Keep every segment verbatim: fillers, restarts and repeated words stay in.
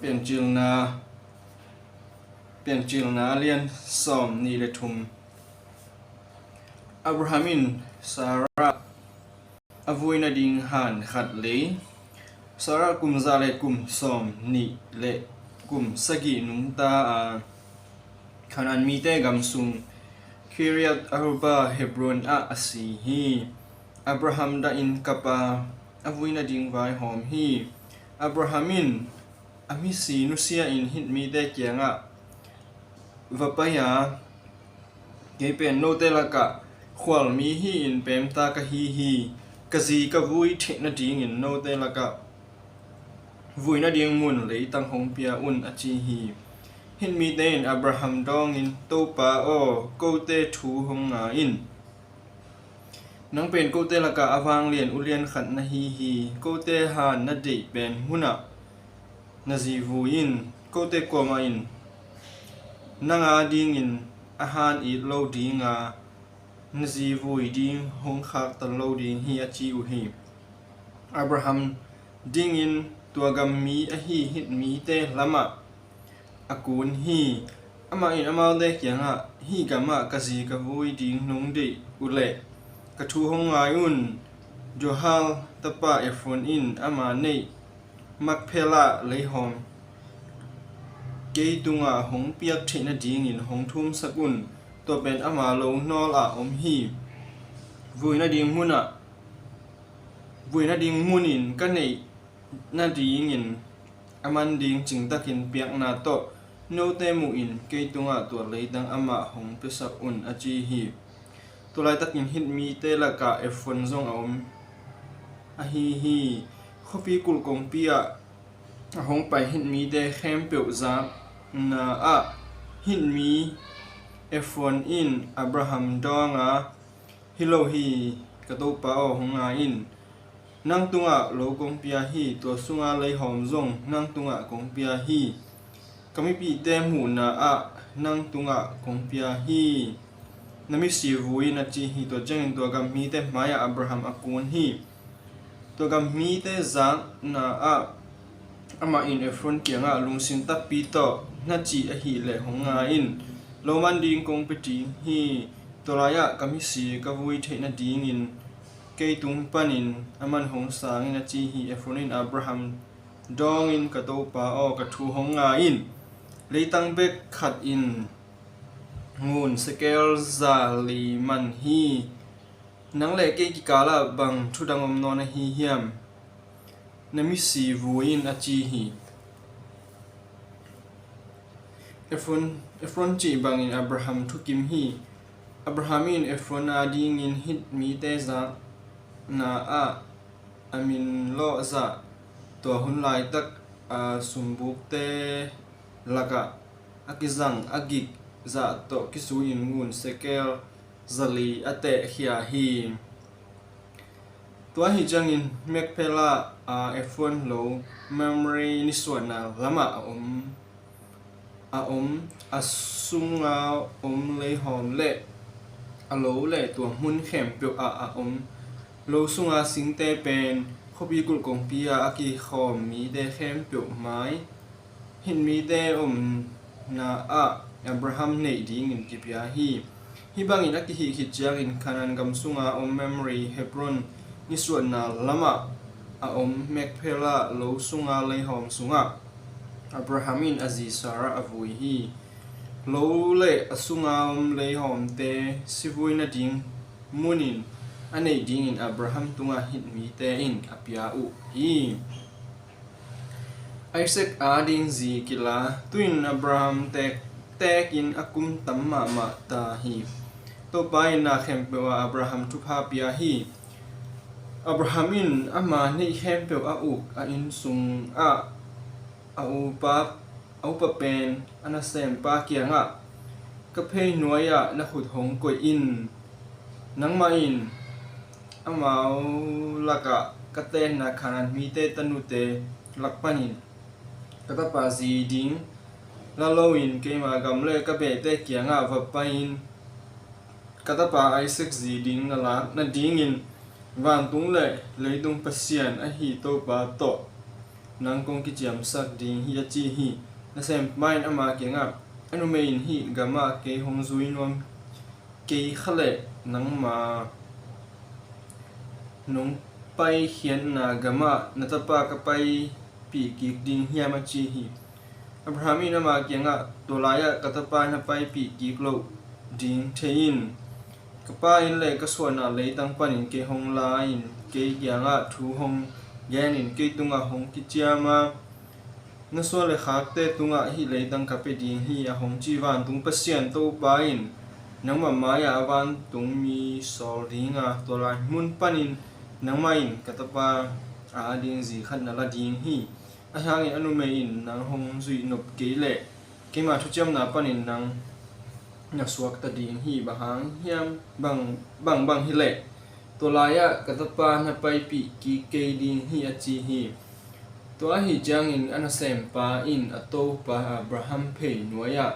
Piancilna, Piancilna a lian sawm nih le thum. Abraham in Sarah a vui nading han khat lei. Sarah kum za le kum sawm nih le kum sagih nungta a, Kanaan mite gam sung Kiriath Arba Hebron ah a si hi. Abraham dah in kap a, a vui nading vaihawm hi. Abraham in a misi nusia in hih mite kiangah va pai a, "Kei pen note lakah khualmi hi-in pemta ka hi hi. Ka zi ka vui theih nadingin note lakah vui nading mun leitang hong pia un," a ci hi. Hih mite in Abraham dawngin, "Topa aw, kote thu hong ngai in. Nang pen kote lakah a vanglian ulian khat na hi hi. Kote han na deih pen munah na zi vui in. Kote kuamah in nang a dingin a han it lo ding a, na zi vui ding hong khaktan lo ding hi," a ci uh hi. Abraham dingin tua gam mi ahi hih mite lamah a kun hi. Amah in amaute kiangah, "Hih gamah ka zi ka vui ding nong deih uh leh ka thu hong ngai un. Zohar tapa Efron in ama neih Makpela leihawm kei tungah hong piak theih nadingin hong thumsak un. Tua pen ama lo nawl ah om hi. Vui nading munah, vui nading munin ka neih nadingin a man ding cingtakin piakna tawh note muhin kei tungah tua leitang amah hong piasak un," a ci hi. Tua laitakin hih mite lakah Efron zong a om ahi hi. Khuapi kulh kongpi ah a hong pai hih mite khempeuh zakna ah hih mi Efron in Abraham dawng a, "Hi lo hi, ka topa aw, hong ngai in. Nang tungah lo kong pia hi. Tua sunga leihawm zong nang tungah kong pia hi. Ka mipihte muhna ah nang tungah kong pia hi. Na misi vui in," a ci hi. Tua ciangin tua gam mite hmaiah Abraham a kun hi. Tua gam mite zakna ah amah in Efron kiangah, "Lungsim takpi tawh na cih ahih leh hong ngai in. Lo man ding kong pia ding hi. Tua lai-ah ka misi ka vui theih nadingin kei tung panin a man hong sang in," a ci hi. Efron in Abraham dawngin, "Ka topa aw, ka thu hong ngai in. Leitang bek khat in ngun sekel za li man hi. Nang le kei kikalah bang thudang om nawn ahi hiam? Na misi vui in," a ci hi. Efron, Efron cih bangin Abraham thukim hi. Abraham in Efron a dingin hih mite zakna ah a min lawhzah, tua hun laitak a sumbukte lakah a kizang a gik zah tawh kizui-in ngun sekel za li a tehkhia hi. Tua ahi ciangin Makpela a Efron lo Mamre nisuahna lamah a om, a om, a sunga om leihawm le a lo le tua hmun khempeuh ah a om lo sunga singte pen khuapi kulh kongpi ah a kikhawm mite khempeuh mai hih mite omna ah Abraham neih dingin kipia hi. Hih bangin a kihih khit ciangin Kanaan gam sunga om Mamre, Hebron nisuahna lamah a om Makpela lo sunga leihawm sungah Abraham in a zi Sarah a vui hi. Lo le a sunga om leihawmte sivui nading munin a neih dingin Abraham tungah hih mite in a pia uh hi. Isaac a ding zi kila. Tu-in Abraham tek, tekin a kum tam mahmah ta hi. Topa in na khempeuh ah Abraham thupha pia hi. Abraham in ama neih khempeuh a uk a inn sungah a upa, a upa pen a nasempa kiangah, "Ka phei nuai-ah na khut hong koih in. Nangmah in amau lakah ka tenna Kanaan mite tanute lak panin ka tapa zi ding la loin keima gam le ka behte kiangah va pai-in ka tapa Isaac zi ding na lak nadingin vantung le leitung Pasian ahi Topa tawh nang kong kiciamsak ding hi, a ci hi. Nasempa in ama kiangah, a numei in hih gamah kei hong zui nuam kei kha leh nangma nong paikhiatna gamah na tapa ka paipih kik ding hiam, a ci hi. Abraham in ama kiangah, tua lai-ah ka tapa na paipih kik loh ding thei in. Ka pa inn le ka suahna leitang panin kei hong la in, kei kiangah thu hong gen in, kei tungah hong kiciam a, na suan le khakte tungah hih leitang ka pia ding hi, a hong ci vantung Pasian Topa in nangmah mai-ah a vantungmi sawl ding a, tua lai mun panin nangmah in ka tapa a ding zi khat na la ding hi. Ahi hangin a numei in nang hong zuih nop kei leh keima thuciamna panin nang na suakta ding hi. Bang hang hiam, bang, bang, bang hi leh tua lai-ah ka tapa na paipih kik kei ding hi, a ci hi. Tua ahi ciangin a nasempa in a topa Abraham phei nuai-ah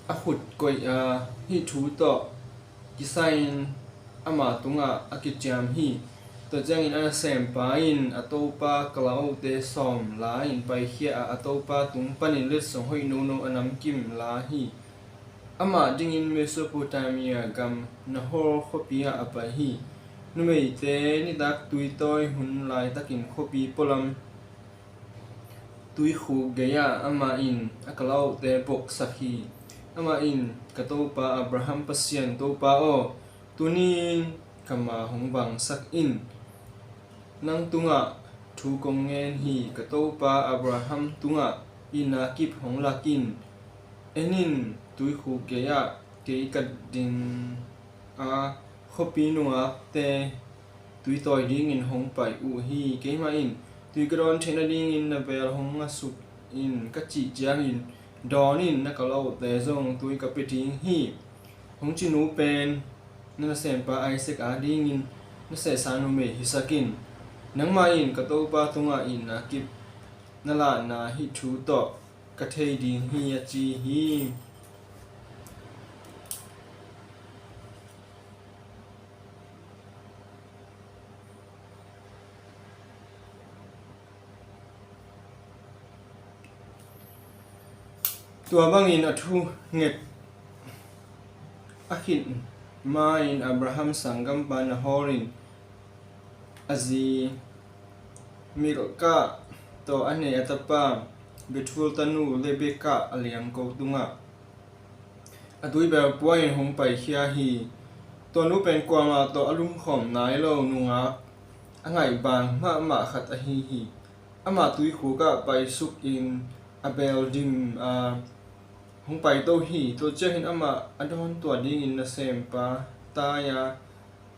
a khut koih a, hih thu tawh kisai-in ama tungah a kiciam hi. Tua ciangin a nasempa in a topa kalaote sawm la-in paikhia a, a topa tung panin letsong hoih nono a namkim la hi. Amah dingin Mesopotamia gam Nahor khuapi-ah a pai hi. Numeite nitak tuitawi hun laitakin khuapi pualam tuikhuk gei-ah amah in a kalaote boksak hi. Amah in, ka topa Abraham Pasian Topa aw, tuni-in ka ma hong vangsak in. Nang tungah thu kong ngen hi, ka topa Abraham tungah itna kip hong lak in. En in, tuikhuk gei-ah kei ka ding a, khuapi nungakte tuitawi dingin hong pai uh hi. Keimah in tui ka dawn theih nadingin na bel hong ngasuk in ka cih ciangin, dawn in, na kalaote zong tui ka pia ding hi, hong ci nu pen na nasempa Isaac a dingin na sehsa numei hisak in. Nangmah in ka topa tungah itna kip na lahna hih thu tawh ka thei ding hi, a ci hi. Tua bangin a thunget a khit ma-in Abraham sanggampa Nahor in a zi Milkah tawh a nei a tapa Bethuel tanu Rebekah a liangko tungah a tuibel pua-in hong paikhia hi. Tua nu pen kuamah tawh a lumkhawm nai lo nungak, a ngaihbang mahmah khat ahi hi. Amah tuikhuk ah paisukin a bel dim a, hong paito hi. Tua ciangin amah a dawn tuah dingin nasempa tai-a,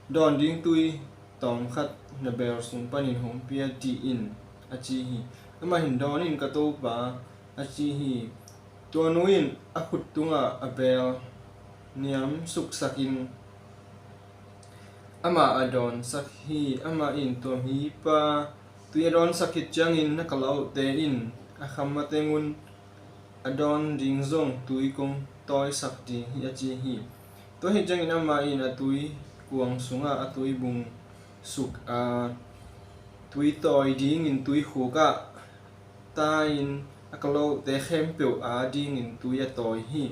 dawn ding tui tawmkhat na bel sung panin hong pia dih in, a ci hi. Amah in, dawn in, ka topa, a ci hi. Tua nu in a khut tungah a bel niam suksakin amah a dawnsak hi. Amah in tua mipa tui a dawnsak khit ciangin, na kalaote in a kham mateng un a dawn ding zong tui kong tawisak ding hi, a ci hi. Tua hi ciangin amah in a tui kuang sungah a tuibung suk a, tui tawi dingin tuikhuk ah tai-in a kalaote khempeuh a dingin tui a tawi hi.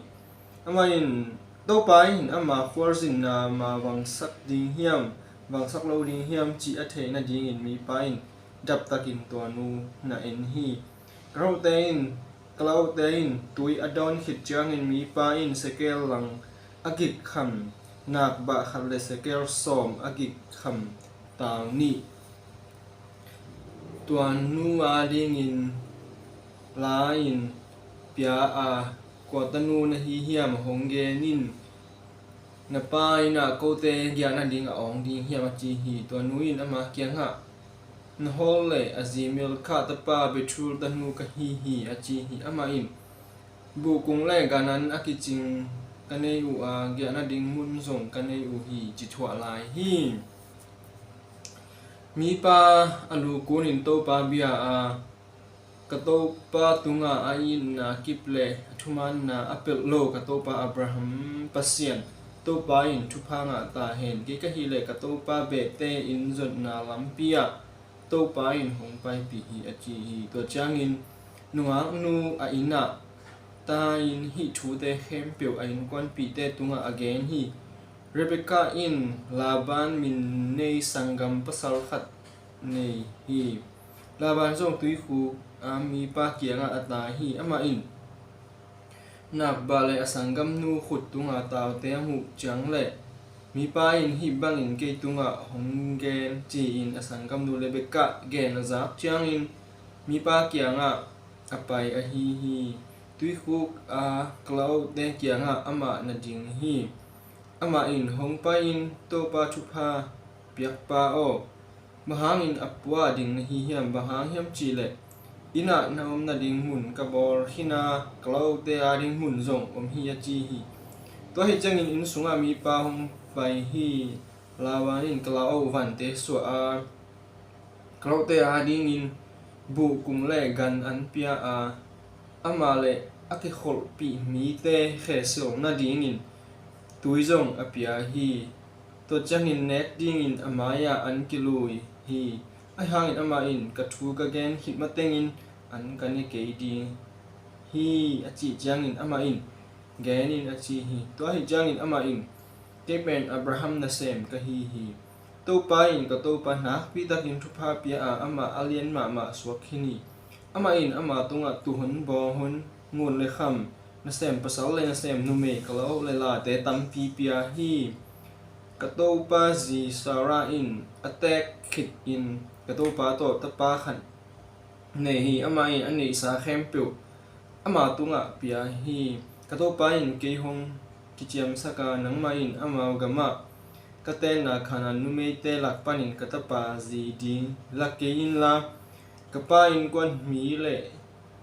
Amah in, Topa in ama khualzinna ma vangsak ding hiam, vangsak lo ding hiam cih a theih nadingin mipa in daptakin tua nu na en hi. Kalaote in, kalaote in tui a dawn khit ciangin mipa in sekel lang a gik kham nakbah khat le sekel sawm a gik kham tau nih tua nu a dingin la-in pia a, kua tanu na hi hiam, hong gen in. Na pa inn ah kote giahna ding a awng ding hiam, a ci hi. Tua nu in ama kiangah, Nahor le a zi Milkah tapa Bethuel tanu ka hi hi, a ci hi. Amah in, buh kung le ganan a kicing ka nei uh a, giahna ding mun zong ka nei uh hi, ci thuah lai hi. Mipa a lu kunin Topa bia a, ka Topa tungah a itna kip le a thumanna a pelh lo ka topa Abraham Pasian Topa in thupha ngah ta hen. Kei ka hih leh ka topa behte in zotna lampi ah Topa in hong paipih hi, a ci hi. Tua ciangin nungaknu a inn ah ta-in hih thute khempeuh a innkuanpihte tungah a gen hi. Rebekah in Laban min nei sanggam pasal khat nei hi. Laban zong tuikhuk a mipa kiangah a tai hi. Amah in nakbah le a sanggamnu khut tunga taute a muh ciang le, mipa in hih bangin kei tungah hong gen, ci-in a sanggamnu Rebekah gen a zak ciangin mipa kiangah a pai ahi hi. Tuikhuk a kalaote kiangah amah na ding hi. Amah in, hong pai-in, Topa thupha piakpa aw, bang hangin a pua ding na hi hiam? Bang hang hiam cihleh inn ah na om nading mun ka bawl khin a, kalaote ading mun zong om hi, a ci hi. Tua hi ciangin inn sungah mipa hong pai hi. Laban in kalaote vante suah a, kalaote adingin buhkung le gan an pia a, amah le a kikholhpih mite khesil nadingin tui zong a pia hi. Tua ciangin nek dingin a mai-ah an kilui hi. Ahi hangin amah in, ka thu ka gen khit matengin an ka ne kei ding hi, a cih ciangin amah in, gen in, a ci hi. Tua ahi ciangin amah in, kei pen Abraham nasem ka hi hi. Topa in ka topa nakpi takin thupha pia a, amah a lian mahmah suak khin hi. Amah in ama tungah tuuhun, bawnghun, ngun le kham, nasem pasal le nasem numei, kalaote le late tampi pia hi. Ka topa zi Sarah in a teek khitin ka topa tawh tapa khat nei hi. Amah in a neihsa khempeuh ama tungah pia hi. Ka topa in kei hong kiciamsak a, nangmah in amau gamah ka tenna Kanaan numeite lak panin ka tapa zi ding la kei inla, ka pa innkuan mi le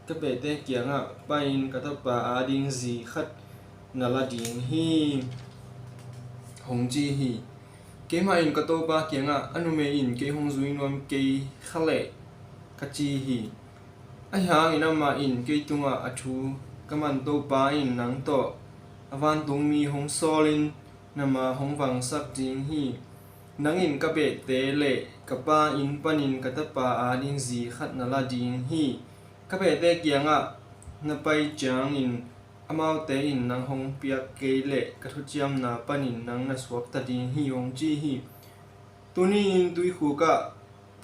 ka behte kiangah pai-in ka tapa ading zi khat na la ding hi, hong ci hi. Keimah in ka topa kiangah, a numei in kei hong zui nuam kei kha leh, ka ci hi. Ahi hangin amah in kei tungah a thu ka man Topa in nang tawh a vantungmi hong sawlin na ma hong vangsak ding hi. Nang in ka behte le ka pa inn panin ka tapa ading zi khat na la ding hi. Ka behte kiangah na pai ciangin amaute in nang hong piak kei leh ka thuciamna panin nang na suakta ding hi, hong ci hi. Tuni-in tuikhuk ah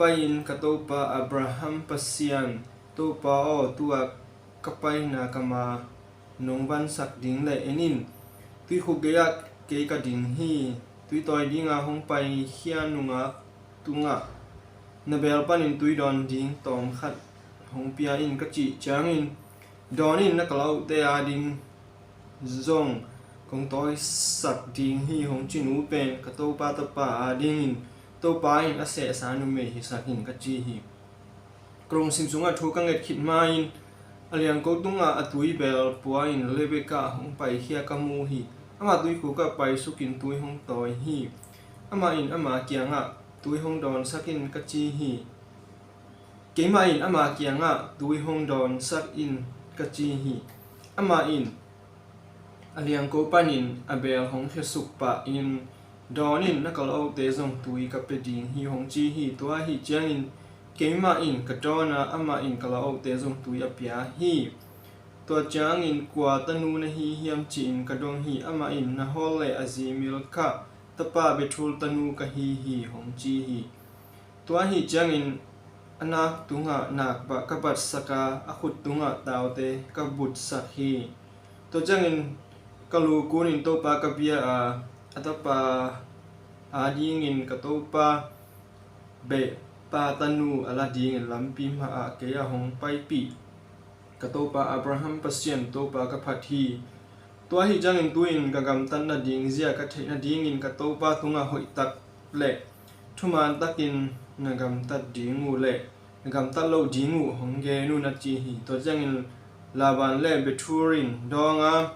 pai-in ka topa Abraham Pasian, Topa aw, tu-a ka paina ka ma nong vansak ding le en in. Tuikhuk gei-ah kei ka ding hi. Tuitawi dinga hong paikhia nungak tungah na beel panin tui dawn ding tawm khat hong pia in, ka cih ciangin, dawn in, na kalaote ading zong kong tawisak ding hi, hong ci nu pen ka topa tapa adingin Topa in a sehsa numei hisak in, ka ci hi. Ka lungsim sungah thu ka nget khit ma-in a liangko tungah a tuibeel pua-in Rebekah hong paikhia ka mu hi. Amah tuikhuk ah paisukin tui hong tawi hi. Amah in ama kiangah, tui hong dawnsak in, ka ci hi. Keimah in ama kiangah, tui hong dawnsak in, ka ci hi. Amah in a liangko panin a beel hong khiasuk pah in, dawn in, na kalaote zong tui ka pia ding hi, hong ci hi. Tua ahi ciangin keimah in ka dawn a, amah in kalaote zong tui a pia hi. Tua ciangin, kua tanu na hi hiam, ci-in ka dong hi. Amah in, Nahor le a zi Milkah tapa Bethuel tanu ka hi hi, hong ci hi. Tua ahi ciangin a nak tungah nakbah ka batsak a, a khut tungah taute ka butsak hi. Tua ciangin ka lu kunin Topa ka bia a, a tapa adingin ka topa beh pa tanu a la dingin lampi hmaah kei a hong paipih ka topa Abraham Pasian Topa ka phat hi. Tua ahi ciangin tu-in ka gamtat nading zia ka theih nadingin ka topa tungah hoihtak le thuman takin na gamtat ding uh le na gamtat loh ding uh hong gen un, a ci hi. Tua ciangin Laban le Bethuel in dawng a,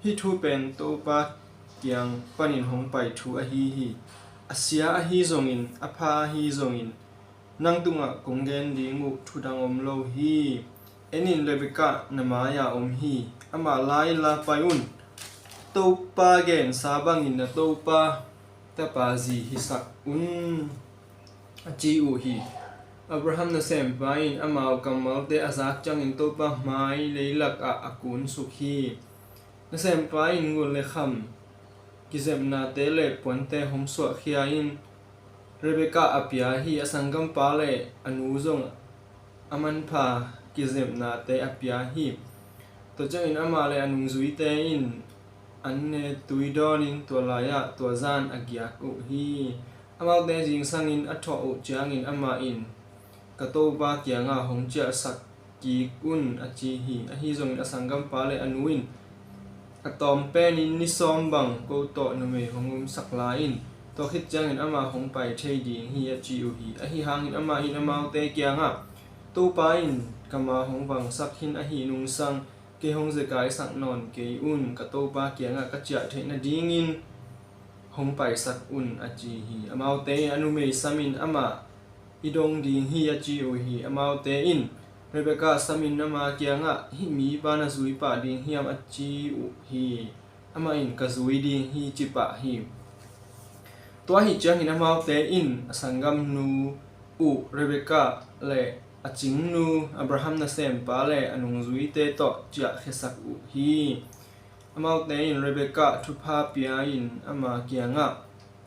hih thu pen Topa kiang panin hong pai thu ahi hi. A sia ahi zongin, a pha ahi zongin, nang tungah kong gen ding uh thu dang om lo hi. En in, Rebekah na mai-ah om hi. Amah la inla pai un. Topa gensa bangin na topa tapa zi hisak un, a ci uh hi. Abraham nasempa in amau kammalte a zak ciangin Topa hmai leilak ah a kunsuk hi. Nasempa in ngut le kham, kizepnate le puante hong suahkhia in Rebekah a pia hi. A sanggampa le a nu zong a manpha kizepnate a pia hi. Tua ciangin amah le a nungzuite in an ne tui dawnin tua lai-ah tua zan a giak uh hi. Amaute zingsangin a thawh uh ciangin amah in, "Ka topa kiangah hong ciahsak kik un," a ci hi. Ahi zongin a sanggampa le a nu in, "A tawm penin ni sawm bang ko tawh numei hong umsak la in, tua khit ciangin amah hong pai thei ding hi," a ci uh hi. Ahi hangin amah in amaute kiangah, "Topa in kama hong vangsak khin ahih nungsang kei hong zekai sak nawn kei un, ka topa kiangah ka ciah theih nadingin hong paisak un," a ci hi. Amaute in, "A numei samin amah i dong ding hi," a ci uh hi. Amaute in, "Rebekah samin ama kiangah hih mipa na zui pah ding hiam?" a ci uh hi. Amah in, "Ka zui ding hi," ci pah hi. Tua ahih ciangin amaute in a sanggamnu uh Rebekah le a cingnu Abraham nasempa le a nungzuite tawh ciahkhiasak uh hi. Amaute in Rebekah thupha pia-in ama kiangah,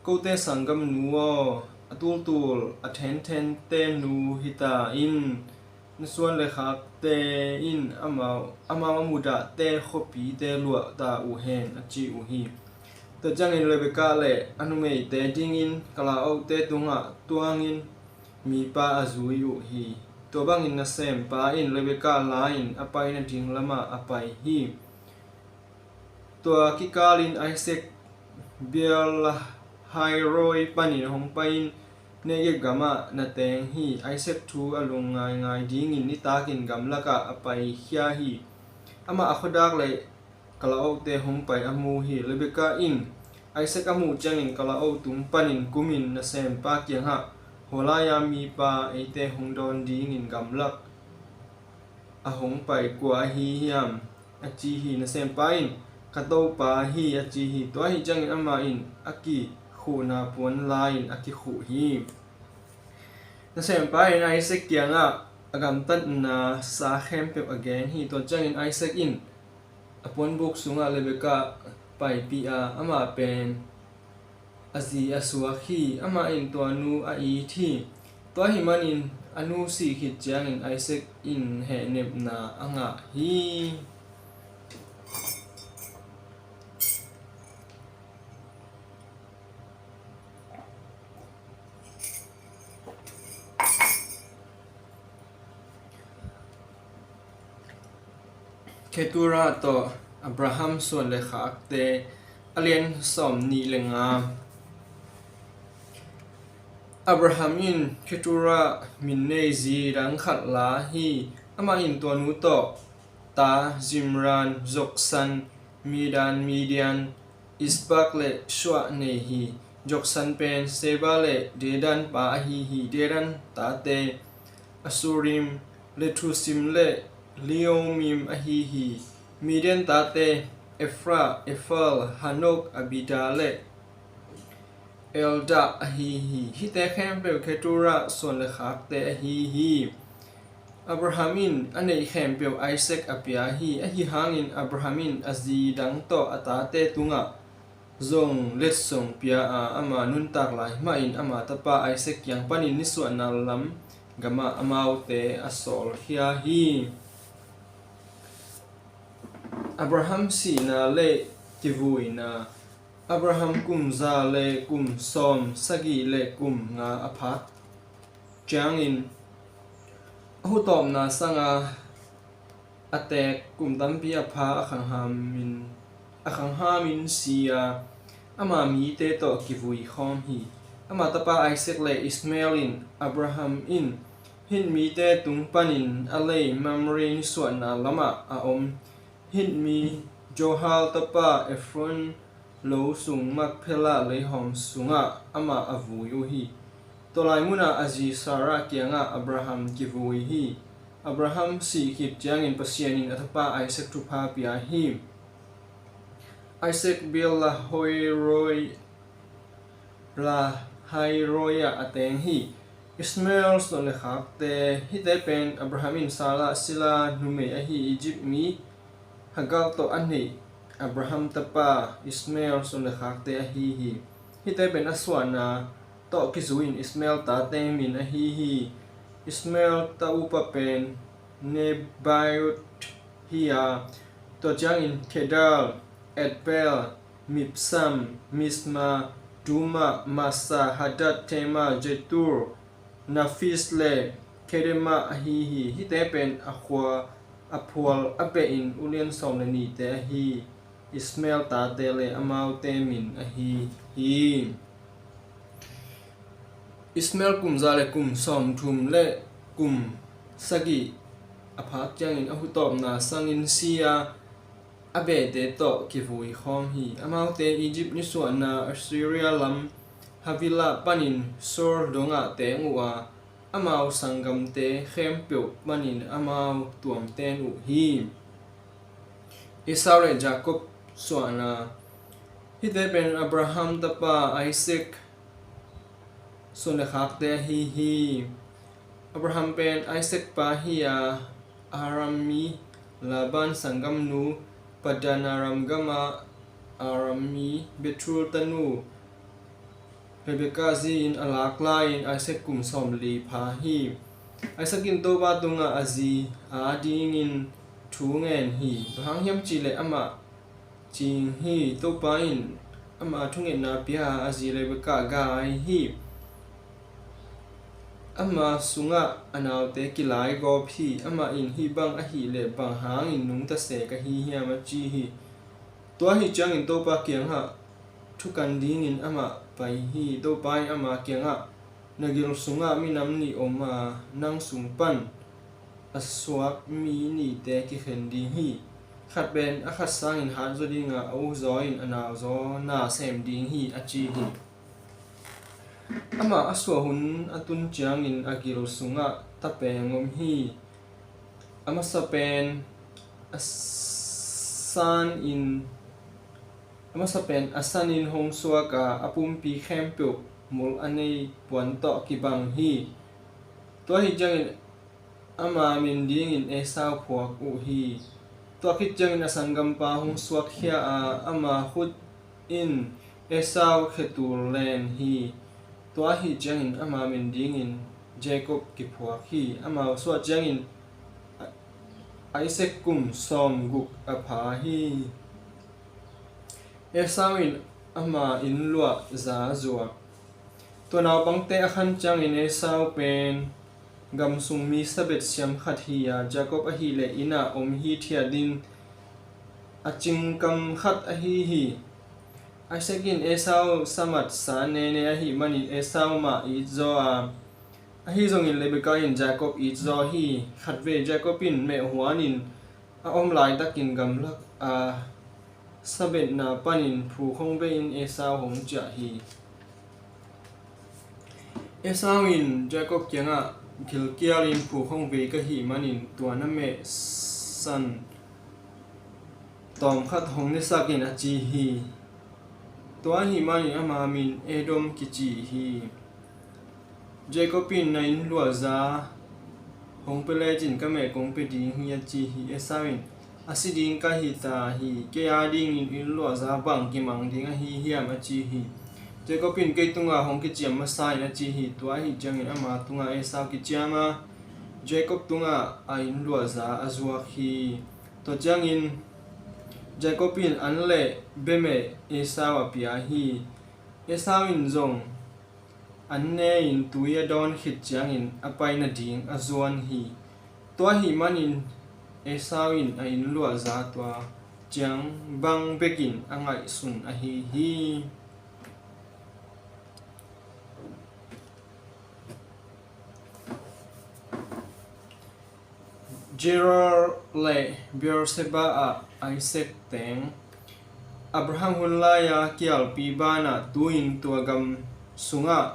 "Kote sanggamnu aw, a tultul a thenthente nu hi ta in, na suan le khakte in amau, amau a mudahte khuapite luah ta uh hen," a ci uh hi. Tua ciangin Rebekah le a numeite dingin kalaohte tungah tuangin mipa a zui uh hi. Tua bangin nasempa in Rebekah la-in a pai nading lamah a pai hi. Tua kikalin Isaac Beer-lahai-roi panin hong pai-in Negeb gamah na teng hi. Isaac thu a lungngaingai dingin nitakin gamlakah a paikhia hi. Amah a khuadak le kalaohte hong pai a mu hi. Rebekah in Isaac a muh ciangin kalaoh tung panin kumin nasempa kiangah, "Hua lai-a mipa eite hong dawn dingin gamlak a hong pai kua ahi hiam?" a ci hi. Nasempa in, "Ka topa hi," a ci hi. Tua ahih ciangin amah in a kikhuhna puan la-in a kikhuh hi. Nasempa in Isaac kiangah a gamtatna sa khempeuh a gen hi. Tua ciangin Isaac in a puanbuk sungah Rebekah paipih a, amah pen a zi a suak hi. Amah in tua nu a it hi. Tua ahih manin a nu sih khit ciangin Isaac in hehnepna a ngah hi. Keturah tawh Abraham suan le khakte, a lian sawm nih le nga. Abraham in Keturah min nei zi dang khat la hi. Amah in tua nu tawh ta Zimran, Joksan, Medan, Midian, Isbak le Shuah nei hi. Joksan pen Sheba le Dedan pa ahi hi. Dedan tate Assurim, Letusim le Leummim ahi hi. Midian tate Ephah, Epher, Hanok, Abida le Eldaah ahi hi. Hihte khempeuh Keturah suan le khakte ahi hi. Abraham in a neih khempeuh Isaac a pia hi. Ahi hangin Abraham in a zi dang tawh a tate tungah zong letsong pia a, ama nuntak lai mahin ama tapa Isaac kiang panin nisuahna lam gamah amaute a sawlkhia hi. Abraham sihna le kivuina. Abraham kum za le kum sawm sagih le kum nga a phak ciangin, a hutawpna sanga a teek kum tampi a pha a khanghamin, a khanghamin si a, ama mite tawh kivui khawm hi. Ama tapa Isaac le Ishmael in, Abraham in Hit mite tung panin a lei Mamre nisuahna lamah a om Hit mi Zohar tapa Efron lo sung Makpela leihawm sungah amah a vui uh hi. Tua lai munah a zi Sarah kiangah Abraham kivui hi. Abraham sih khit ciangin Pasian in a tapa Isaac thupha pia hi. Isaac Beer-lahai-roi, Lahai-roi ah a teng hi. Ishmael suan le khakte. Hihte pen Abraham in Sarah sila numei ahi Egypt mi Hagar tawh a neih Abraham tapa Ishmael suan le khakte ahi hi. Hihte pen a suahna tawh kizui in Ishmael tate min ahi hi. Ishmael ta upa pen Nebaioth hi a, tua ciangin Kedar, Adbeel, Mibsam, Misma, Duma, Massa, Hadad, Tema, Jetur, Naphis le Kedema ahi hi. Hihte pen a khua a phual a behin ulian sawm le nihte ahi Ishmael tate le amaute min ahi hi. Ishmael kum za le kum sawmthum le kum sagih a phak ciangin a hutawpna sangin si a, a behte tawh kivui khawm hi. Amaute Egypt nisuahna Assyria lam Havilah panin Shur dongah teng uh a, amau sanggamte khempeuh panin amau tuamten uh hi. Esau le Jacob suahna. Hihte pen Abraham tapa Isaac suan le khakte ahi hi. Abraham pen Isaac pa hi a, Aram mi Laban sanggamnu Padan Aram gama Aram mi Bethuel tanu Rebekah zi-in a lak lai-in Isaac kum sawmli pha hi. Isaac in Topa tungah a zi a dingin thu ngen hi. Bang hang hiam cihleh amah cing hi. Topa in ama thungetna pia a, a zi Rebekah gai hi. Ama sungah a naute kilaigawp hi. Amah in hih bang ahihleh bang hangin nungta se ka hi hiam a ci hi. Tua ahi ciangin Topa kiangah thukan dingin amah pai hi. Topa in ama kiangah, na gil sungah minam nih om a, nang sung pan a suak mi nihte kikhen ding hi. Khat pen a khat sangin hat zaw ding a, a u zaw in a nau zaw na sem ding hi a ci hi. Amah a suah hun a tun ciangin a gil sungah tapeng om hi. A masa pen a san in a masa pen a sanin hong suak a, a pumpi khempeuh mul a nei puan tawh kibang hi. Tua ahi ciangin ama min dingin Esau phuak uh hi. Tua khit ciangin a sanggampa hong suakkhia a, ama khut in Esau khetul len hi. Tua ahi ciangin ama min dingin Jacob kiphuak hi. Amau suah ciangin Isaac kum sawmguk a pha hi. Esau in ama inn luahza zuak. Tua naupangte a khan ciangin Esau pen gamsung mi sabet siam khat hi a, Jacob ahileh inn ah om hithiat in a cingkam khat ahi hi. Isaac in Esau samat sa nene ahih manin Esau mah it zaw a, ahi zongin Rebekah in Jacob it zaw hi. Khatvei Jacob in meh huanin a om laitakin gamlak a sabetna panin phuk hong bei-in Esau hong ciah hi. Esau in Jacob kiangah, gilkialin phuk hong bei ka hih manin tua na meh san tawmkhat hong nesakin a ci hi. Tua ahih manin ama min Edom kici hi. Jacob in, na inn luahza hong pia lecin ka meh kong pia ding hi a ci hi. Esau in, a si ding ka hi ta hi. Kei a dingin inn luahza bang kimang ding ahi hiam a ci hi. Jacob in, kei tungah hong kiciam masa in a ci hi. Tua ahih ciangin ama tungah Esau kiciam a, Jacob tungah a inn luahza a zuak hi. Tua ciangin Jacob in an le bemeh Esau a pia hi. Esau in zong an ne-in tui a dawn khit ciangin a pai nading a zuan hi. Tua ahih manin Esau in a inn luahza tua ciang bang bekin a ngaihsun ahi hi. Gerar le Beersheba ah Isaac teng. Abraham hun lai-a kialpi banah tu-in tua gam sungah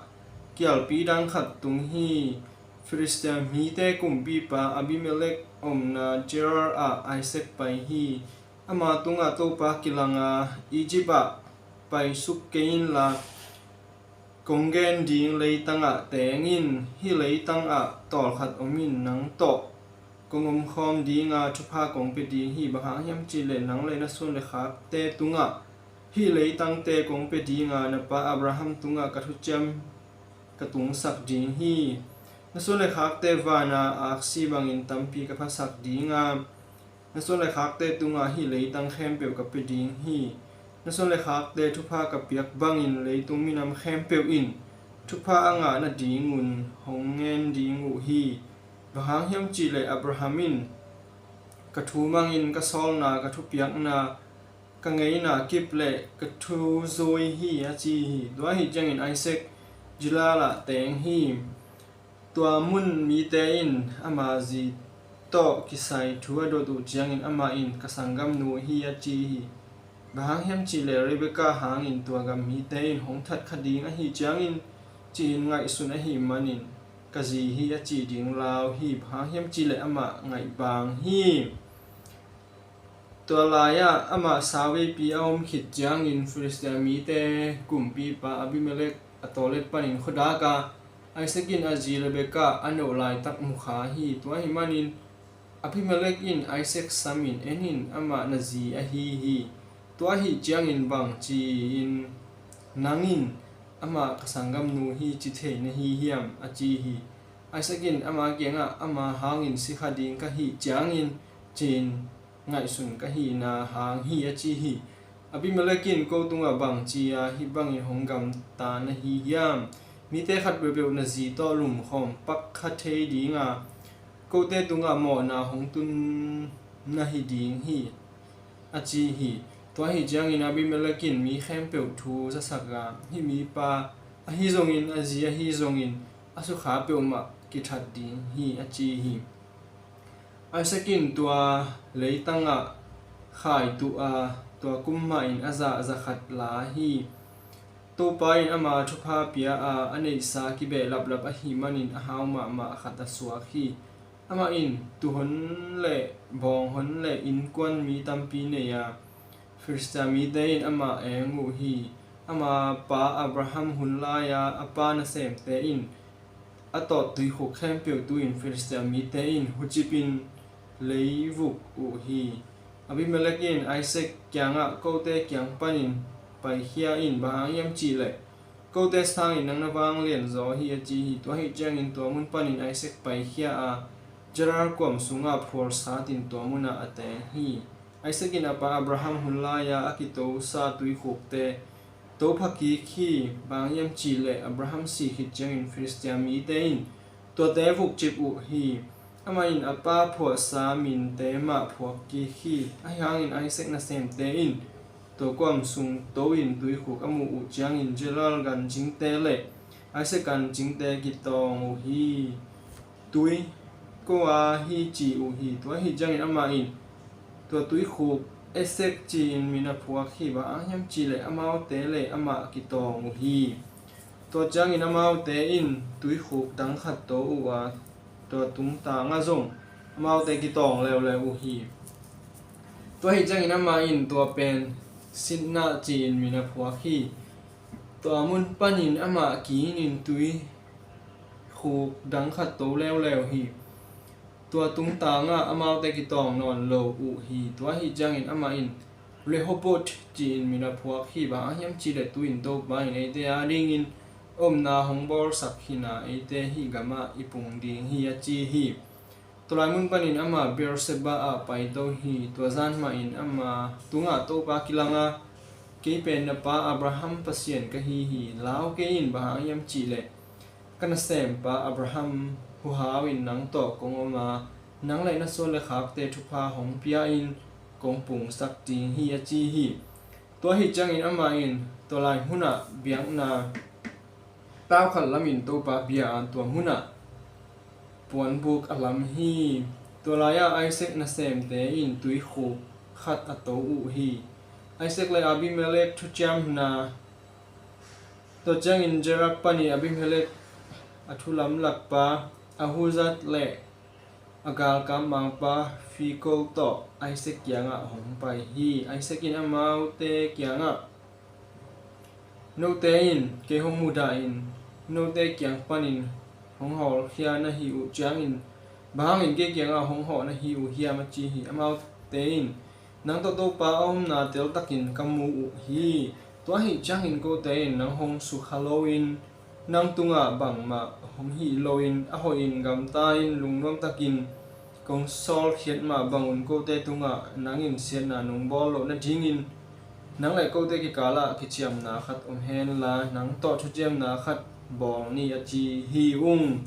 kialpi dang khat tung hi. Filistia mite kumpipa Abimelek omna Gerar ah Isaac pai hi. Ama tungah Topa kilang a, Egypt ah paisuk kei inla, kong gen ding leitangah teng in. Hih leitangah tawlkhat om in, nang tawh kong omkhawm dinga thupha kong pia ding hi. Bang hang hiam cihleh nang le na suan le khakte tungah hih leitangte kong pia dinga, na pa Abraham tungah ka thuciam ka tungsak ding hi. Na suan le khakte vana aksi bangin tampi ka phasak dinga, na suan le khakte tungah hih leitang khempeuh ka pia ding hi. Na suan le khakte thupha ka piak bangin leitung minam khempeuh in thupha a ngah nadingun hong ngen ding uh hi. Bang hang hiam cihleh Abraham in ka thu mangin ka sawlna, ka thupiakna, ka ngeina kip le ka thu zui hi, a ci hi. Tua ahi ciangin Isaac Gerar ah teng hi. Tua mun mite in ama zi tawh kisai thu a dot uh ciangin amah in, ka sanggamnu hi, a ci hi. Bang hang hiam cihleh Rebekah hangin tua gam mite in hong that kha ding ahi ciangin ci-in ngaihsun ahih manin ka zi hi, a ci ding lau hi. Bang hang hiam cihleh amah ngaihbang hi. Tua lai-ah amah sauveipi a om khit ciangin Filistia mite kumpipa Abimelek a tawlet panin khuadak a, Isaac in a zi Rebekah a neuh laitak mu kha hi. Tua ahih manin Abimelek in Isaac samin, "En in, amah na zi ahi hi. Tua ahih ciangin bang ci-in nang in amah ka sanggamnu hi ci thei na hi hiam?" a ci hi. Isaac in ama kiangah, "Ama hangin si kha ding ka hih ciangin ci-in ngaihsun ka hihna hang hi," a ci hi. Abimelek in, "Ko tungah bang ci-a hih bangin hong gamta na hi hiam? Mite khat peuhpeuh na zi tawh lumkhawm pak kha thei dinga kote tungah mawhna hong tun na hi ding hi," a ci hi. Tua ahi ciangin Abimelek in mi khempeuh thu zasak a, "Hih mipa ahi zongin a zi ahi zongin a sukha peuhmah kithat ding hi," a ci hi. Isaac in tua leitangah khai tuh a, tua kum mahin a zah zakhat la hi. Topa in ama thupha pia a, a neihsa kibehlaplap ahih manin a hau mahmah khat a suak hi. Amah in tuuhon le bawnghon le innkuan mi tampi nei a, Filistia mite in amah eng uh hi. Ama pa Abraham hun lai-a a pa nasemte in a tawt tuikhuk khempeuh tu-in Filistia mite in hucipin leivuk uh hi. Abimelek in Isaac kiangah, "Kote kiang panin paikhia in, bang hang hiam cihleh kote sangin nang na vanglian zaw hi," a ci hi. Tua ahi ciangin tua mun panin Isaac paikhia a, Gerar kuam sungah phualsatin tua munah a teng hi. Isaac in a pa Abraham hun lai-a a kitosa tuikhukte topha kik hi. Bang hang hiam cihleh Abraham si khit ciangin Filistia mite in tuate vukcip uh hi. Amah in a pa phuahsa minte mah phuak kik hi. Ahi hangin Isaac nasemte in tua kuam sung to-in tuikhuk a muh uh ciangin Gerar gancingte le Isaac gancingte kitawng uh hi. "Tui ko a hi," ci uh hi. Tua ahi ciangin amah in tua tuikhuk Esek ci-in min a phuak hi. Bang hang hiam cihleh amaute le amah kitawng uh hi. Tua ciangin amaute in tuikhuk dang khat to uh a, tua tungtangah zong amaute kitawng leuleu uh hi. Tua ahi ciangin amah in tua pen Sitnah ci-in min a phuak hi. Tua mun panin amah kinin tuikhuk dang khat to leuleu hi. Tua tungtangah amaute kitawng nawn lo uh hi. Tua ahi ciangin amah in Rehoboth ci-in min a phuak hi. Bang hang hiam cihleh tu-in Topa in eite adingin omna hong bawlsak hi-in a, eite hih gamah i pung ding hi, a ci hi. Tua lai mun panin amah Beersheba ah paito hi. Tua zan mahin ama tungah Topa kilang a, "Kei pen na pa Abraham Pasian ka hi hi. Lau kei in, bang hang hiam cihleh ka nasempa Abraham huhau in nang tawh kong om a, nang le na suan le khakte thupha hong pia-in kong pungsak ding hi," a ci hi. Tua ahi ciangin amah in tua lai munah biakna paukhat lamin Topa bia a, tua munah puanbuk a lam hi. Tua lai-ah Isaac nasemte in tuikhuk khat a to uh hi. Isaac le Abimelek thuciamna. Tua ciangin Gerar panin Abimelek a thulamlakpa Ahuzzath le a galkap mangpa Fikol tawh Isaac kiangah hong pai hi. Isaac in amaute kiangah, Note in kei hong mudahin note kiang panin hong hawlkhia na hi uh ciangin, bang hangin kei kiangah hong hawh na hi uh hiam? a ci hi. Amaute in, nang tawh Topa a omna teltakin ka mu uh hi. Tua ahih ciangin kote in nang hong sukha loin, nang tungah bangmah hong hih loin, a hoihin gamta-in lungnuamtakin kong sawlkhiat mah bangun kote tungah nang in siatna nong bawl loh nadingin nang le kote kikalah kiciamna khat om henla, nang tawh thuciamna khat bawl ni, a ci hi ung.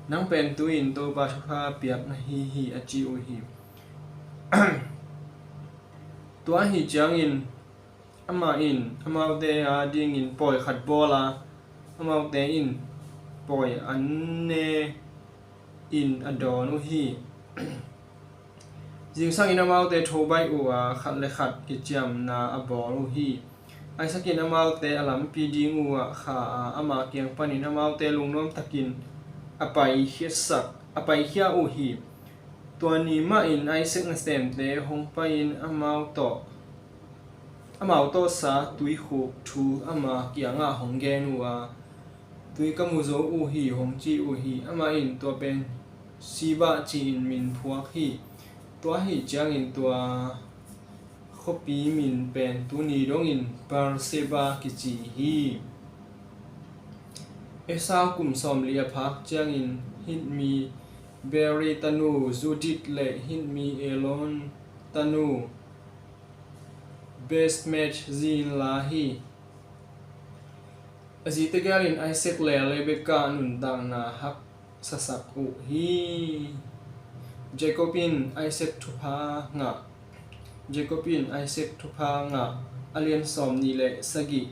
Nang pen tu-in Topa thupha piak na hi hi, a ci uh hi. Tua ahih ciangin amah in amaute a dingin pawi khat bawl a, amaute in pawi an ne in a dawn uh hi. Zingsangin amaute tho baih uh a, khat le khat kiciamna a bawl uh hi. Isaac in amaute a lampi ding uh ah kha a, ama kiang panin amaute lungnuam takin a paikhiasak, a paikhia uh hi. Tua ni mahin Isaac nasemte hong pai-in amau tawh, amau tawh sa tuikhuk thu ama kiangah hong gen uh a, tui ka mu zo uh hi, hong ci uh hi. Amah in tua pen Sibah ci-in min phuak hi. Tua ahih ciangin tua khuapi min pen tuni dongin Beersheba kici hi. Esau kum sawmli a phak ciangin Hit mi Beeri tanu Judith le Hit mi Elon tanu Basemath zi in la hi. A zite gelin Isaac le Rebekah nuntakna haksasak uh hi. Jacob in Isaac thupha ngah. Jacob in Isaac thupha ngah, a lian sawmnih le sagih.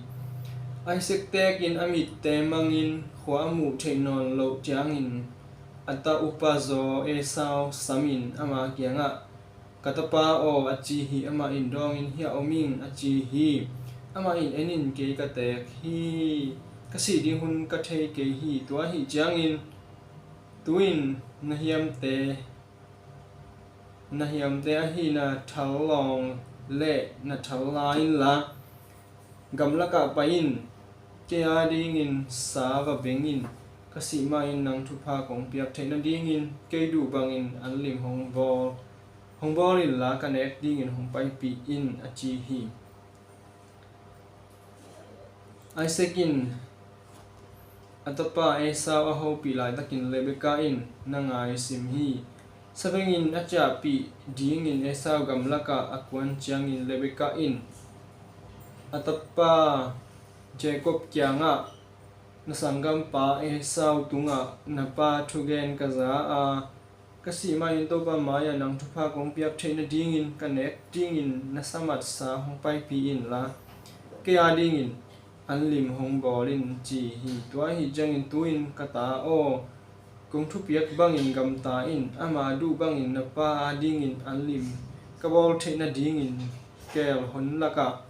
Isaac teekin a mitte mangin khua a muh theih nawn loh ciangin a ta upa zaw Esau samin ama kiangah, ka tapa aw, a ci hi. Amah in dawngin, hiah om ing, a ci hi. Amah in, en in, kei ka teek hi. Ka sih ding hun ka thei kei hi. Tua ahih ciangin tu-in na hiamte, na hiamte ahi na thallawng le na thalla inla, gamlakah pai in. Kei a dingin sa va beng in. Ka sih mahin nang thupha kong piak theih nadingin kei duh bangin anlim hong bawl, hong bawl inla, ka nek dingin hong paipih in, a ci hi. Isaac in a tapa Esau a hopih laitakin Rebekah in na ngai sim hi. Sabengin a ciahpih dingin Esau gamlakah a kuan ciangin Rebekah in a tapa Jacob kiangah, na sanggampa Esau tungah na pa thugen ka za a, ka sih mahin Topa mai-ah nang thupha kong piak theih nadingin ka nek dingin na samatsa hong paipih inla, kei a dingin anlim hong bawl in, ci hi. Tua ahih ciangin tu-in ka ta aw, kong thupiak bangin gamta in. Ama duh bangin na pa a dingin anlim ka bawl theih nadingin keel hon lakah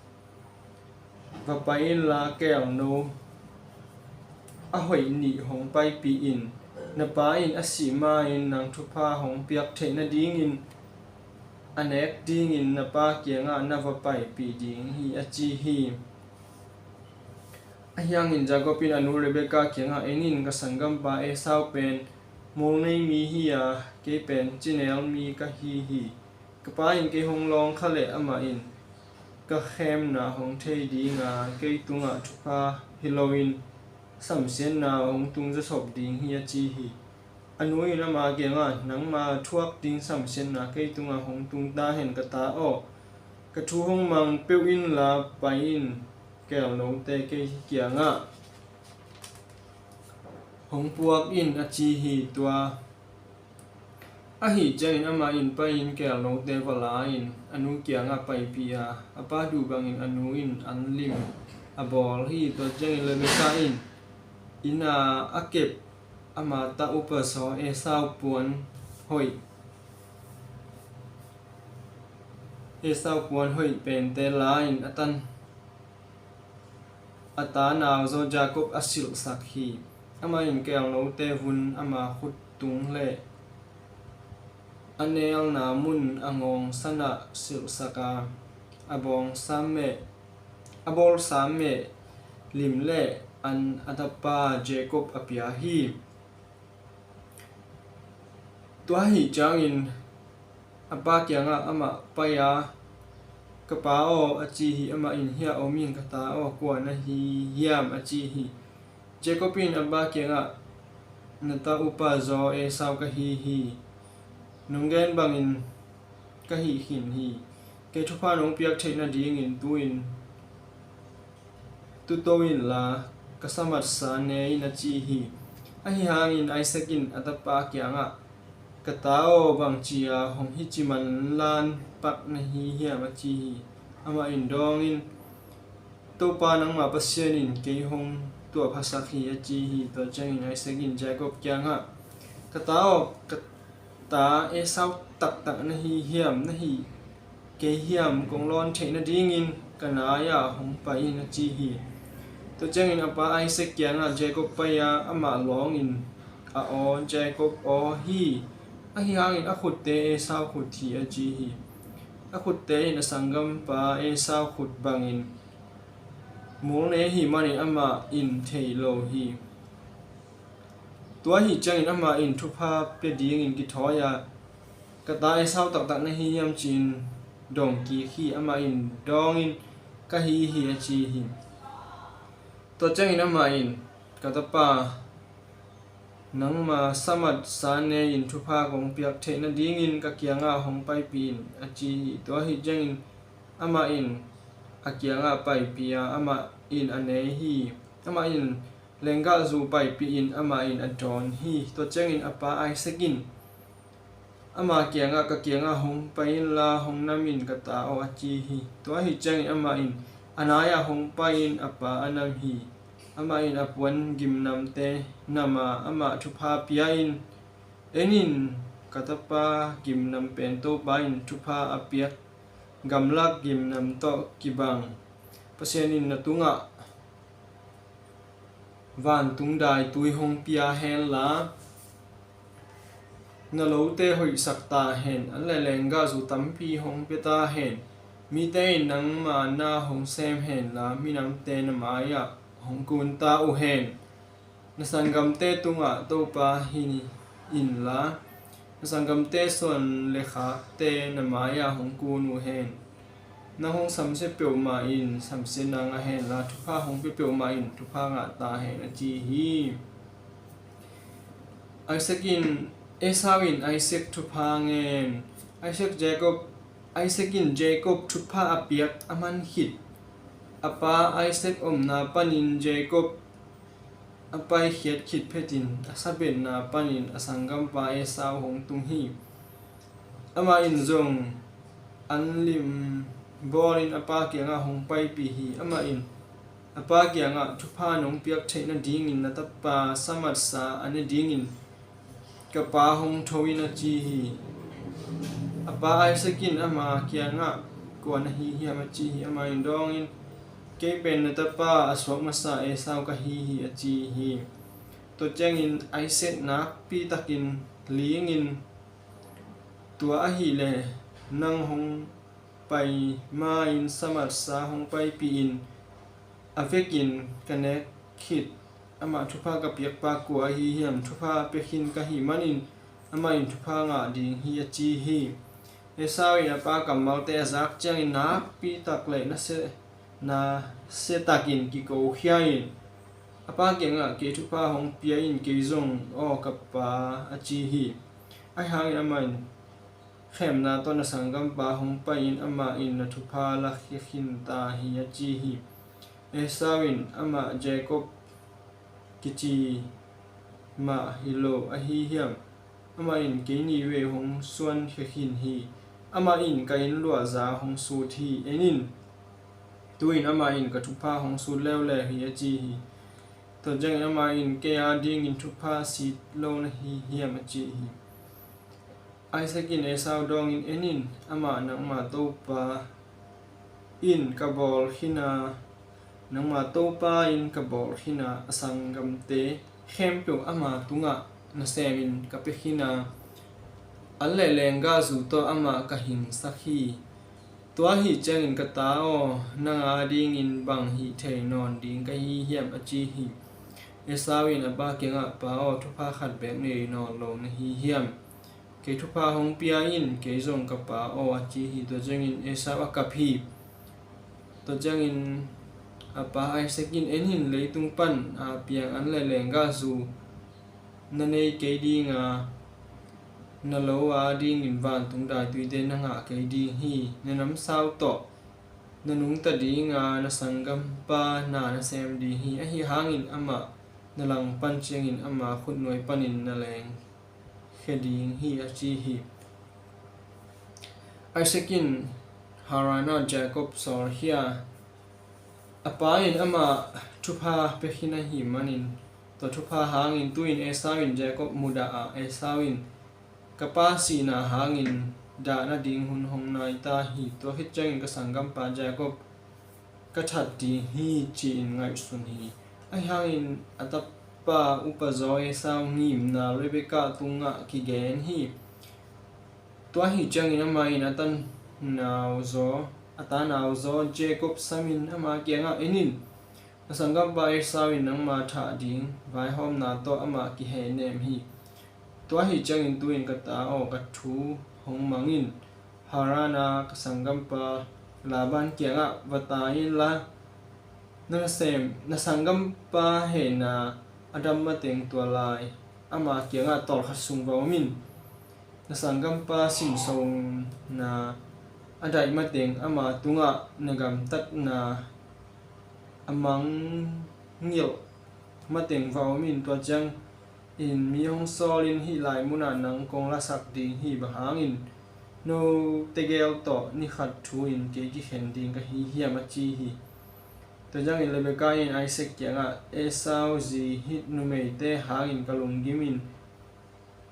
va pai inla, keelno a hoih nih hong paipih in. Na pa in a sih mahin nang thupha hong piak theih nadingin a nek dingin na pa kiangah na va paipih ding hi, a ci hi. Ahi hangin Jacob in a nu Rebekah kiangah, en in, ka sanggampa Esau pen mual nei mi hi a, kei pen cinel mi ka hi hi. Ka pa in kei hong lawng kha leh amah in ka khemna hong thei dinga kei tungah thupha hi loin samsiatna hong tung zawsop ding hi, a ci hi. A nu in ama kiangah, nangma thuak ding samsiatna kei tungah hong tung ta hen, ka ta aw. Ka thu hong mang peuh inla pai in, keelnote kei kiangah hong puak in, a ci hi. Tua ahih ciangin amah in pai-in keelnote va la-in a nu kiangah paipih a, a pa duh bangin a nu in anlim a bawl hi. Tua ciangin Rebekah in inn a a kep ama ta upa zaw Esau puan hoih, Esau puan hoih pente la-in a tan a ta nau zaw Jacob a silhsak hi. Amah in keelnote vun ama khut tung le a neelna mun a ngawng sanah silhsak a, a bawngsam meh, a bawlsam meh lim le an a tapa Jacob a pia hi. Tua ahih ciangin a pa kiangah amah pai-a, "Ka pa aw," a ci hi. Amah in, "Hiah om ing, ka ta aw, kua na hi hiam?" a ci hi. Jacob in a pa kiangah, "Na ta upa zaw Esau ka hi hi. Nong gen bangin ka hih khin hi. Kei thupha nong piak theih nadingin tu-in tuto inla ka samatsa ne in," a ci hi. Ahi hangin Isaac in a tapa kiangah, "Ka ta aw, bangci-a hong hi ci manlan pak na hi hiam?" a ci hi. Amah in dawngin, "Topa nangma Pasian in kei hong tuahphasak hi," a ci hi. Tua ciangin Isaac in Jacob kiangah, "Ka ta aw, ka ta Esau taktak na hi hiam? Na hi kei hiam? Kong lawn theih nadingin ka nai-ah hong pai in," a ci hi. Tua ciangin a pa Isaac kiangah Jacob pai-a amah lawngin, "A aw, Jacob aw hi. Ahi hangin a khutte Esau khut hi," a ci hi. A khutte in a sanggampa Esau khut bangin mul ne hi manin amah in thei lo hi. Tua ahih ciangin amah in thupha pia dingin kithawi-a, "Ka ta Esau taktak na hi hiam?" ci-in dong kik hi. Amah in dawngin, "Ka hi hi," a ci hi. Tua ciangin amah in, "Ka tapa, nangma samatsa ne in thupha kong piak theih nadingin ka kiangah hong paipih in," a ci hi. Tua ahih ciangin amah in a kiangah paipih a, amah in a nei hi. Amah in lenggahzu paipih in amah in a dawn hi. Tua ciangin a pa Isaac in ama kiangah, "Ka kiangah hong pai inla hong nam in, ka ta aw," a ci hi. Tua ahih ciangin amah in a nai-ah hong pai-in a pa a nam hi. Amah in a puan gimnamte nam a, amah thupha pia-in, "En in, ka tapa gimnam pen Topa in thupha a piak gamlak gimnam tawh kibang Pasian in na tungah vantung daitui hong pia henla, na lote hoihsak ta hen, an le lenggahzu tampi hong pia ta hen. Mite in nangma na hong sem henla, minamte na mai-ah hong kun ta uh hen. Na sanggamte tungah Topa hi inla, na sanggamte suan le khakte na mai-ah hong kun uh hen. Nang hong samsia peuhmah in samsia na ngah henla, thupha hong pia peuhmah in thupha ngah ta hen," a ci hi. Isaac in, Esau in Isaac thupha ngen. Isaac Jacob, Isaac in Jacob thupha a piak a man khit, a pa Isaac omna panin Jacob a paikhiat khit phetin a sabetna panin a sanggampa Esau hong tung hi. Amah in zong an lim bawlin a pa kiangah hong paipih hi. Amah in a pa kiangah, "Thupha nong piak theih nadingin na tapa samatsa a ne dingin ka pa hong tho in," a ci hi. A pa Isaac in ama kiangah, "Kua na hi hiam?" a ci hi. Amah in dawngin, "Kei pen na tapa a suak masa Esau ka hi hi," a ci hi. Tua ciangin Isaac nakpi takin lingin, "Tua ahih leh nang hong pai ma-in samatsa hong paipih in, a vekin ka nek khit amah thupha ka piakpa kua ahi hiam? Thupha pia khin ka hih manin amah in thupha ngah ding hi," a ci hi. Esau in a pa kammalte a zak ciangin nakpi tak le nasia, nasia takin kikokhia in a pa kiangah, "Kei thupha hong pia in kei zong aw ka pa," a ci hi. Ahi hangin amah in khemna tawh na sanggampa hong pai-in amah in na thupha lakhia khin ta hi, a ci hi. Esau in, "Amah Jacob kici mah hi lo ahi hiam? Amah in kei nih vei hong suankhia khin hi. Amah in ka inn luahza hong sut hi. En in, tu-in amah in ka thupha hong sut leuleu hi," a ci hi. Tua ciangin amah in, "Kei a dingin thupha sit lo na hi hiam?" a ci hi. Isaac in Esau dawngin, "En in, amah nangma topa in ka bawl khin a, nangma topa in ka bawl khin a, a sanggamte khempeuh ama tungah nasemin ka pia khin a, an le lenggahzu tawh amah ka hingsak hi. Tua ahih ciangin ka ta aw, nang a dingin bang hih thei nawn ding ka hi hiam, a ci hi. Esau in a pa kiangah, Pa aw, thupha khat beek nei nawn lo na hi hiam? Kei thupha hong pia in, kei zong ka pa aw, a ci hi. Tua ciangin Esau a kap hi. Tua ciangin a pa Isaac in, En in, leitung pan a piang an le lenggahzu na nei kei ding a, na lo a dingin vantung daituite na ngah kei ding hi. Na namsau tawh na nungta ding a, na sanggampa na na sem ding hi. Ahi hangin amah na langpan ciangin ama khutnuai panin na lengkhia ding hi, a ci hi. Isaac in Haran ah Jacob sawlkhia. A pa in amah thupha pia khin ahih manin, tua thupha hangin tu-in Esau in Jacob mudah a, Esau in, Ka pa sihna hangin dah nading hun hong nai ta hi. Tua khit ciangin ka sanggampa Jacob ka that ding hi, ci-in ngaihsun hi. Ahi hangin a tapa upazaw Esau ngimna Rebekah tungah kigen hi. Tua ahih ciangin amah in a tanauzaw, a tanauzaw Jacob samin ama kiangah, En in, na sanggampa Esau in nangma thah ding vaihawmna tawh amah kihehnem hi. Tua ahih ciangin tu-in ka ta aw, ka thu hong mang in. Haran a ka sanggampa Laban kiangah va tai inla, na nasem, na sanggampa hehna a dam mateng tua lai ama kiangah tawlkhat sung va om in. Na sanggampa sinsona a daih mateng ama tungah na gamtatna a mangngilh mateng va om in. Tua ciangin mi hong sawlin hih lai munah nang kong lasak ding hi. Bang hangin note gel tawh ni khat thu-in kei kikhen ding ka hi hiam, a ci hi. Tua ciangin Rebekah in Isaac kiangah, Esau zi hih numeite hangin ka lungngim in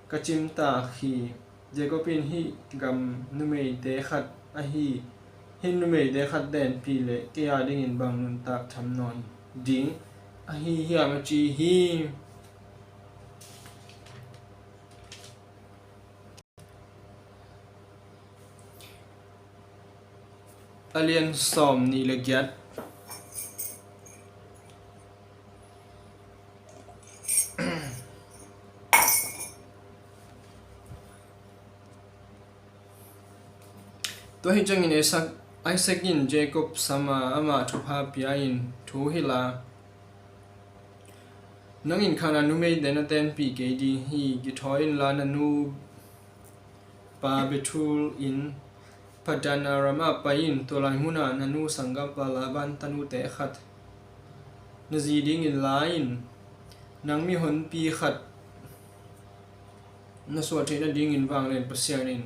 ka cimtak hi. Jacob in hih gam numeite khat ahi, hih numeite khat tenpih leh kei a dingin bang nuntak tham nawn ding ahi hiam, a ci hi. A lian sawm nih le giat. Tua hi ciangin Isaac, Isaac in Jacob sama amah thupha pia in thu hilh a, Nang in Khanaan numeite na tenpih kei ding hi. Kithawi inla na nu pa Bethuel in Padan Aram ah pai in. Tua lai munah na nu sanggampa Laban tanute khat na zi dingin la in. Nang mihonpi khat na suah theih nadingin vanglian Pasian in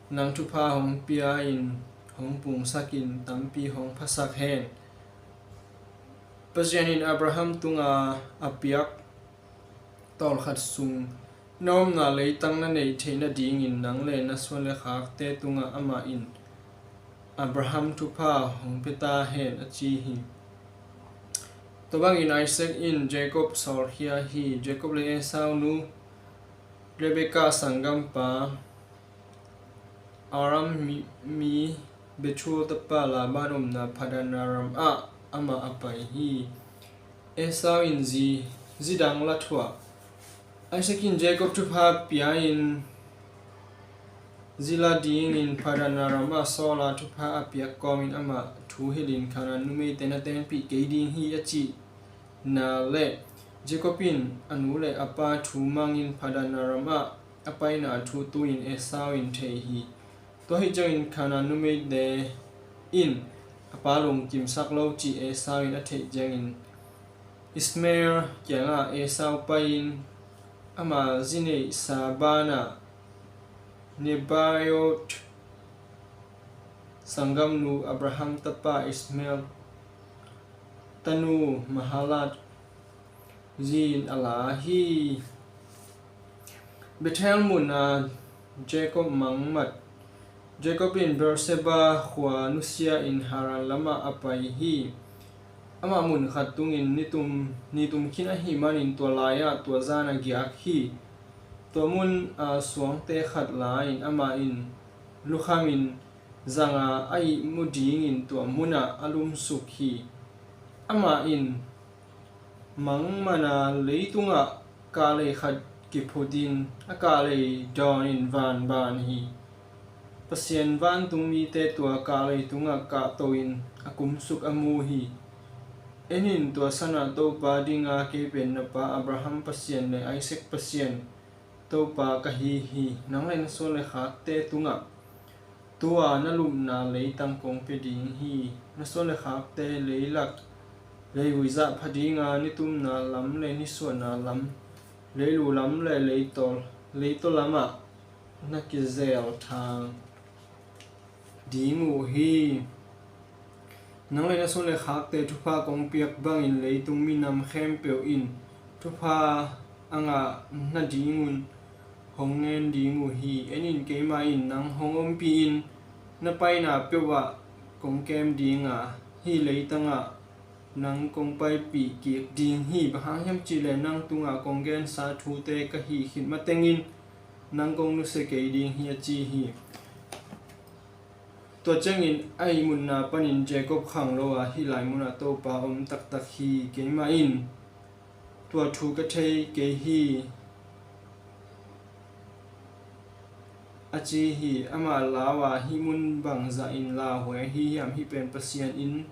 nang thupha hong pia in, hong pungsak in, tampi hong phasak hen. Pasian in Abraham tunga a piak tawlkhat sung na omna leitang na neih theih nadingin nang le na suan le khakte tungah amah in Abraham thupha hong pia ta hen, a ci hi. Tua bangin Isaac in Jacob sawlkhia hi. Jacob le Esau nu Rebekah sanggampa Aram mi, mi Bethuel tapa Laban omna Padan Aram ah amah a pai hi. Esau in zi, zi dang la thuah. Isaac in Jacob thupha pia in zi la dingin Padan Aram ah sawl a, thupha a piak kawmin amah thu hilhin, Khanaan numeite na tenpih kei ding hi, a cihna le Jacob in a nu le a pa thu mangin Padan Aram ah a paina thu tu-in Esau in thei hi. Tua hi ciangin Khanaan numeite in a pa lungkimsak lo cih Esau in a theih ciangin Ishmael kiangah Esau pai-in ama zi neihsa banah Nebaioth sanggamnu Abraham tapa Ishmael tanu Mahalath zi-in a la hi. Bethel munah Jacob mangmat. Jacob in Beersheba khua nusia in Haran lamah a pai hi. Amah mun khat tungin nitum, nitum khin ahih manin tua lai-ah tua zan a giak hi. Tua mun a suangte khat la-in amah in lukhamin zanga a ihmu dingin tua munah a lumsuk hi. Amah in mangmana leitungah kalei khat kiphutin a kalei dawnin vanban hi. Pasian vantungmite tua kalei tungah kahtoin a kumsuk a mu hi. En in, tua sanah Topa dinga kei pen na pa Abraham Pasian le Isaac Pasian Topa ka hi hi. Nang le na suan le khakte tungah tua na lupna leitang kong pia ding hi. Na suan le khakte leilak leivui zah pha dinga nitumna lam le nisuahna lam, leilu lam le leitol, leitol lamah na kizel thang ding uh hi. Nang le na suan le khakte thupha kong piak bangin leitung minam khempeuh in thupha a ngah nadingun hong ngen ding uh hi. En in, keimah in nang hong ompih in, na paina peuhah kong kem dinga, hih leitangah nang kong paipih kik ding hi. Bang hang hiam cihleh nang tungah kong gensa thute ka hih khit matengin nang kong nusia kei ding hi, a ci hi. Tua ciangin a ihmutna panin Jacob khanglo a, hih lai munah Topa om taktak hi. Keimah in tua thu ka thei kei hi, a ci hi. Amah lau a, hih mun bangzah in lauhuai ahi hiam? Hih pen Pasian inn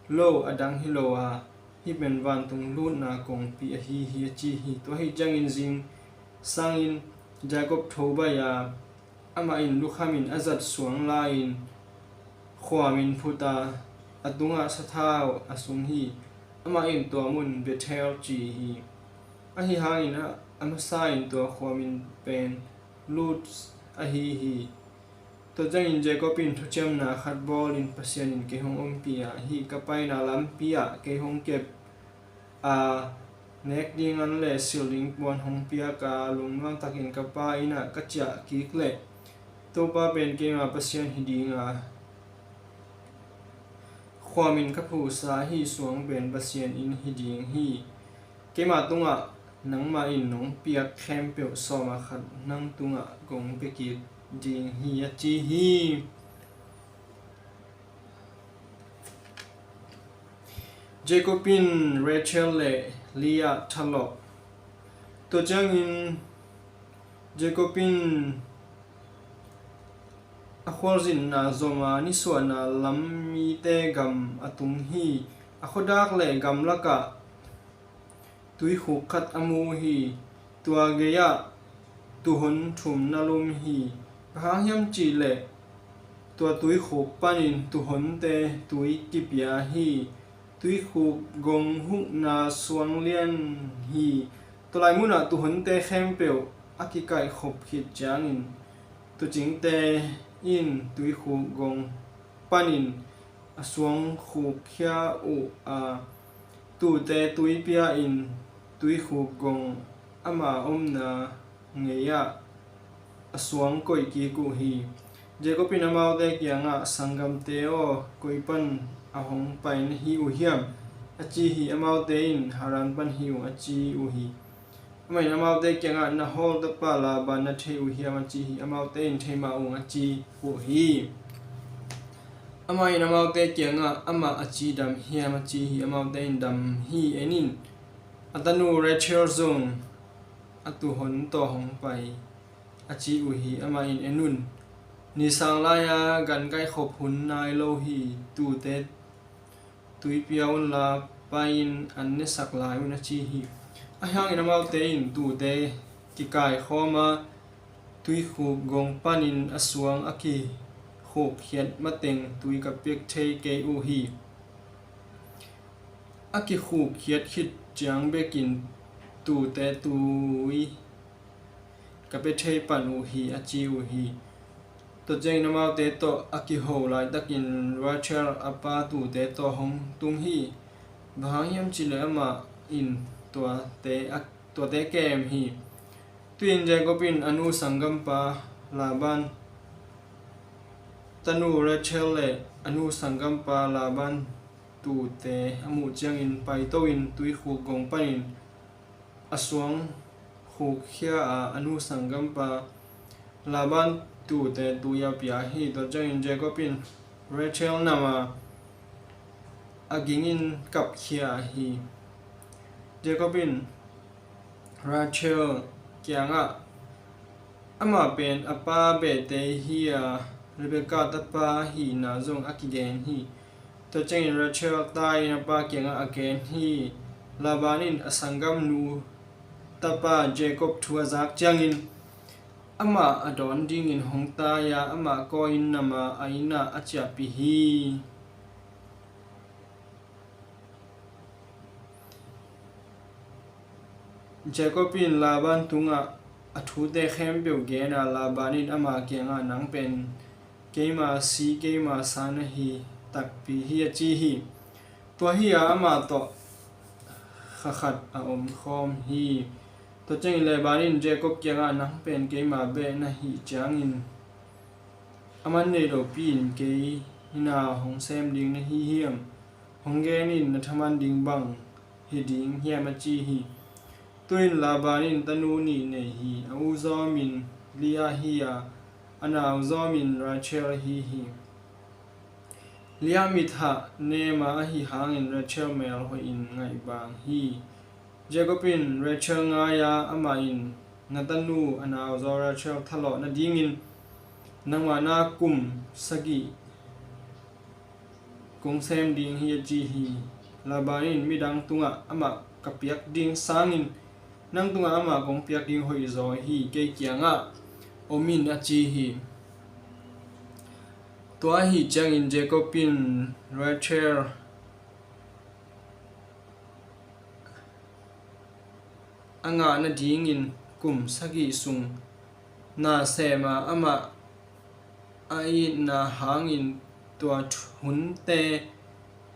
lo, a dang hi lo a, hih pen vantung lutna kongpi ahi hi, a ci hi. Tua ahih ciangin zingsangin Jacob tho baih a, amah in lukhamin a zat suang lai-in khuamin phut a, a tungah sathau a sung hi. Amah in tua mun Bethel ci hi. Ahi hangin a, a masa in tua khuamin pen Luz ahi hi. Tua ciangin Jacob in thuciamna khat bawlin, Pasian in kei hong ompih a, hih ka paina lampi ah kei hong kep a, nek ding an le sil ding puan hong piak a, lungnuam takin ka pa inn ah ka ciah kik leh, Topa pen keima Pasian hi ding a, khuamin ka phuhsa hih suang pen Pasian inn hi ding hi. Keima tungah nangmah in nong piak khempeuh sawma khat nang tungah kong pia kik ding hi, a ci hi. Jacob in Rachel le Leah thalawh. Tua ciangin Jacob in a khualzinna zoma nisuahna lam mite gam a tung hi. A khuadak le gamlakah tuikhuk khat a mu hi. Tua gei-ah tuhon thum na lum hi. Bang hang hiam cihleh tua tuikhuk panin tuhonte tui kipia hi. Tuikhuk gong hukna suang lian hi. Tua lai munah tuhonte khempeuh a kikaihkhop khit ciangin tuucingte in tuikhuk gong panin a suang khukkhia uh a, tuute tui pia-in tuikhuk gong ama omna ngei-ah a suang koih kik uh hi. Jacob in amaute kiangah, Sanggamte aw, koi pan a hong pai na hi uh hiam? a ci hi. Amaute in, Haran pan hi uh, a ci uh hi. Amah in amaute kiangah, Nahor tapa Laban na thei uh hiam? a ci hi. Amaute in, Thei mah ung, a ci uh hi. Amah in amaute kiangah, Amah a ci dam hiam? a ci hi. Amaute in, Dam hi, en in, a tanu Rachel zong a tuuhon tawh hong pai, a ci uh hi. Amah in, En un, ni sang lai-a gan kaikhop hun nai lo hi. Tuute tuipia unla pai-in an nesak lai un, a ci hi. Ahi hangin amaute in tuute kikaikhawm a, tuikhuk gong panin a suang a kikhukkhiat mateng tui ka piak thei kei uh hi. A kikhukkhiat khit ciang bekin tuute tui ka pia thei pan uh hi, a ci uh hi. Tua ciangin amaute tawh a kiho laitakin Rachel a pa tuute tawh hong tung hi. Bang hang hiam cihleh amah in tuate a, tuate kem hi. Tu-in Jacob in a nu sanggampa Laban tanu Rachel le a nu sanggampa Laban tuute a muh ciangin paito-in tuikhuk gong panin a suang khukkhia a, a nu sanggampa Laban tuute tui a pia hi. Tua ciangin Jacob in Rachel nam a, a gingin kapkhia hi. Jacob in Rachel kiangah, "Amah pen a pa behte hi a, Rebekah tapa hihna zong a kigen hi." Tua ciangin Rachel ta in a pa kiangah a gen hi. Laban in a sanggamnu tapa Jacob thu a zak ciangin, amah a dawn dingin hong tai a, amah kawi in nam a, a inn ah a ciahpih hi. Jacob in Laban tungah a thute khempeuh gen a, Laban in ama kiangah, "Nang pen keima si, keima sa na hi takpi hi," a ci hi. Tua hi a, amah tawh kha khat a omkhawm hi. Tua ciangin Laban in Jacob kiangah, "Nang pen keima beh na hih ciangin a man nei lopi in kei na hong sem ding na hi hiam? Hong gen in, na thaman ding bang hi ding hiam?" a ci hi. Tu-in Laban in tanu nih nei hi. A uzaw min Leah hi a, a nauzaw min Rachel ahi hi. Leah mithah nem a, ahi hangin Rachel mel hoihin ngaihbang hi. Jacob in Rachel ngai a, amah in, "Na tanu a nauzaw Rachel thalawh nadingin nangmah na kum sagih kong sem ding hi," a ci hi. Laban in, "Midang tungah amah ka piak ding sangin nang tungah amah kong piak ding hoihzaw hi. Kei kiangah om in," a ci hi. Tua ahi ciangin Jacob in Rachel a ngah nadingin kum sagih sung na sem a, amah a itna hangin tua hunte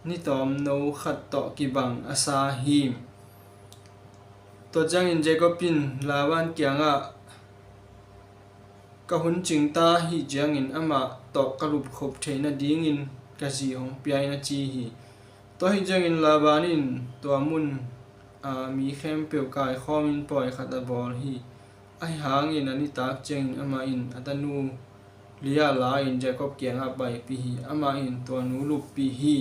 ni tawmno khat tawh kibang a sa hi. Tua ciangin Jacob in Laban kiangah, "Ka hun cing ta ahih ciangin amah tawh ka lupkhop theih nadingin ka zi hong pia in," a ci hi. Tua ahi ciangin Laban in tua mun a mi khempeuh kaikhawmin pawi khat a bawl hi. Ahi hangin a nitak ciangin amah in a tanu Leah la-in Jacob kiangah paipih hi. Amah in tua nu luppih hi.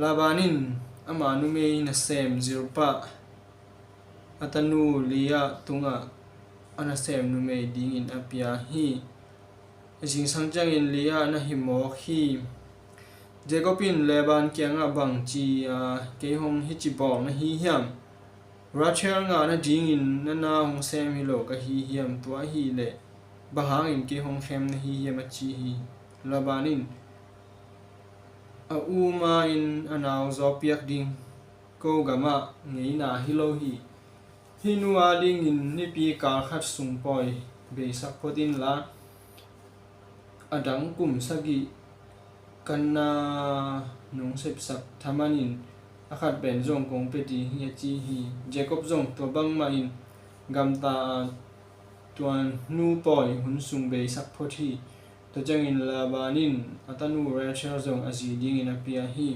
Laban in ama numei nasem Zilpah a tanu Leah tungah a nasem numei dingin a pia hi. A zingsang ciangin Leah na hi mawk hi. Jacob in Laban kiangah, "Bangci a kei hong hici bawl na hi hiam? Rachel ngah nadingin na na hong sem hi lo ka hi hiam? Tua ahih leh bang hangin kei hong khem na hi hiam?" a ci hi. Laban in, "A u ma-in a nauzaw piak ding ko gamah ngeina hi lo hi. Hih nu adingin nipi kal khat sung pawi beisak phot inla, a dang kum sagih ka na nong sepsak thaman in a khat pen zong kong pia ding hi," a ci hi. Jacob zong tua bangmah in gamta a, tua nu pawi hun sung beisak phot hi. Tua ciangin Laban in a tanu Rachel zong a zi dingin a pia hi.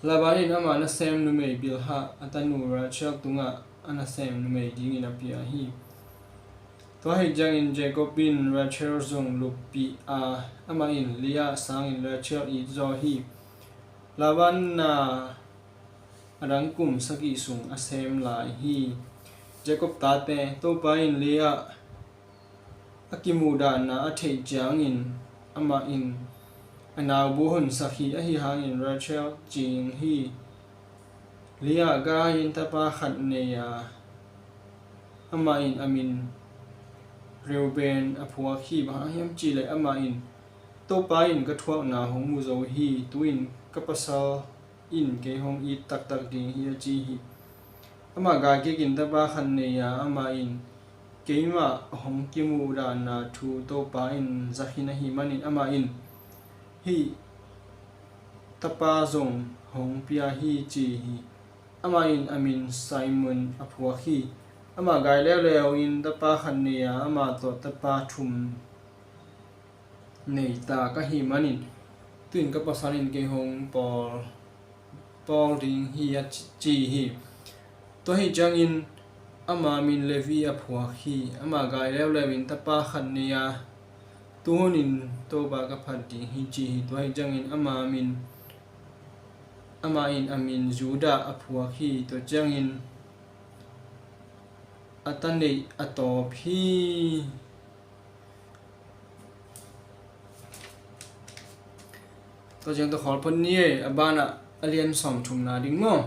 Laban in ama nasem numei Bilhah a tanu Rachel tungah a nasem numei dingin a pia hi. Tua ahi ciangin Jacob in Rachel zong luppih a, amah in Leah sangin Rachel it zaw hi. Laban na a dang kum sagih sung a sem lai hi. Jacob tate, Topa in Leah a kimuhdahna a theih ciangin amah in a naubu honsak hi. Ahi hangin Rachel cing hi. Leah gai-in tapa khat nei a, amah in a min Reuben a phuak hi. Bang hang hiam cihleh amah in, "Topa in ka thuakna hong mu zo hi. Tu-in ka pasal in kei hong it taktak ding hi," a ci hi. Amah gai kikin tapa khat nei a, amah in keimah hong kimuhdahna thu Topa in za khin ahih manin amah in hih tapa zong hong pia hi, ci hi. Amah in a min Simon a phuak hi. Amah gai leuleu in tapa khat nei a, amah tawh tapa thum nei ta ka hih manin, tu-in ka pasal in kei hong pawl, pawl ding hi, a ci, ci hi. Tua ahi ciangin ama min Levi a phuak hi. Ama gai leuleu in tapa khat nei a, tu hunin Topa ka phat ding hi, ci hi. Tua hi ciangin ama min, ama in a min Judah a phuak hi. Tua ciangin a ta neih a tawp hi. Tua ciang tua khawl phot ni ei, a banah a lian sawmthumna ding maw?